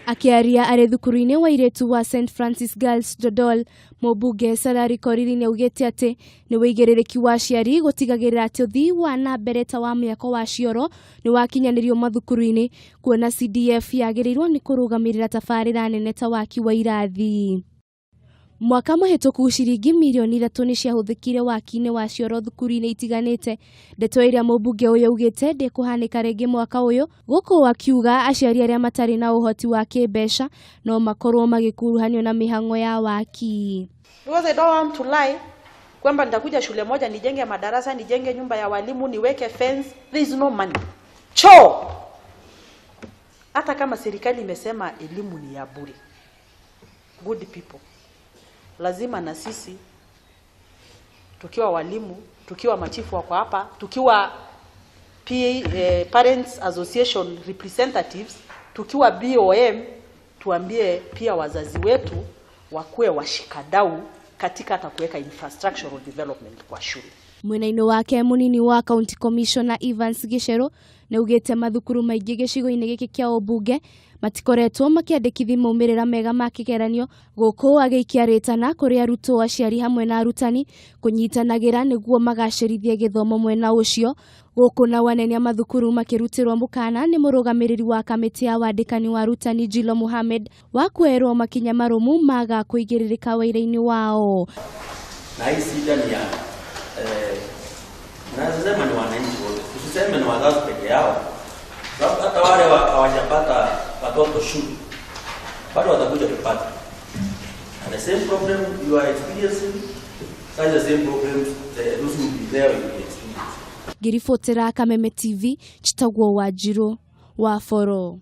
Akĩaria arĩ thukuru-inĩ wa airĩtu wa St Francis Girls Dodol, mũmbunge Sarari Koriri nĩaugĩte atĩ nĩ wĩigĩrĩrĩki wa aciari gũtigagĩrĩra atĩ ũthii wa na mbere ta wa mĩako wa cioro nĩ wakinyanĩrio mathukuru-inĩ kuona CDF yagĩrĩirwo nĩ kũrũgamĩrĩra tabarĩra nene ta waki wa irathi. Mwaka mũhĩtũku ciringi mirioni 3 nĩ ciahũthĩkire waki-inĩ wa cioro thukuru-inĩ itiganĩte, ndeto ĩrĩa mũmbunge ũyũ augĩte ndĩkũhanĩka rĩngĩ mwaka ũyũ, gũkũ akiuga aciari arĩa matarĩ na ũhoti wa kĩmbeca no makorwo magĩkuruhanio na mĩhang'o ya waki. Because I don't want to lie kwamba nitakuja shule moja nijenge madarasa, nijenge nyumba ya walimu, niweke fence. There is no money. Choo. Hata kama serikali imesema elimu ni ya bure, good people, lazima na sisi tukiwa walimu, tukiwa machifu wako hapa, tukiwa PA, Parents Association representatives, tukiwa BOM, tuambie pia wazazi wetu wakuwe washikadau katika hata kuweka infrastructural development kwa shule. Mwena-inĩ wake, mũnini wa County Commissioner Evans Gicheru nĩaugĩte mathukuru maingĩ gĩcigo-inĩ gĩkĩ kĩa ũmbunge matikoretwo makĩandĩkithia maumĩrĩra mega ma kĩgeranio, gũkũ agĩikia rĩtana kũrĩ arutwo, aciari hamwe na arutani kũnyitanagĩra nĩguo magacĩrithie gĩthomo mwena ũcio, gũkũ nao anene a mathukuru makĩrutĩrwo mũkana nĩ mũrũgamĩrĩri wa kamĩtĩ ya wandĩkani wa arutani Jilo Mohamed wa kuoerwo makinya marũmu maga kũigĩrĩrĩka wĩra-inĩ wao. Na hii shida ni ya naweza sema ni wananchi wote, tusiseme ni wazazi peke yao, sababu hata wale hawajapata watoto shule bado watakuja kupata. And the same problem you are experiencing, such the same problems those who will be there will be experiencing. Ngĩribotera Kameme TV, njĩtagwo Wanjirũ wa Boro.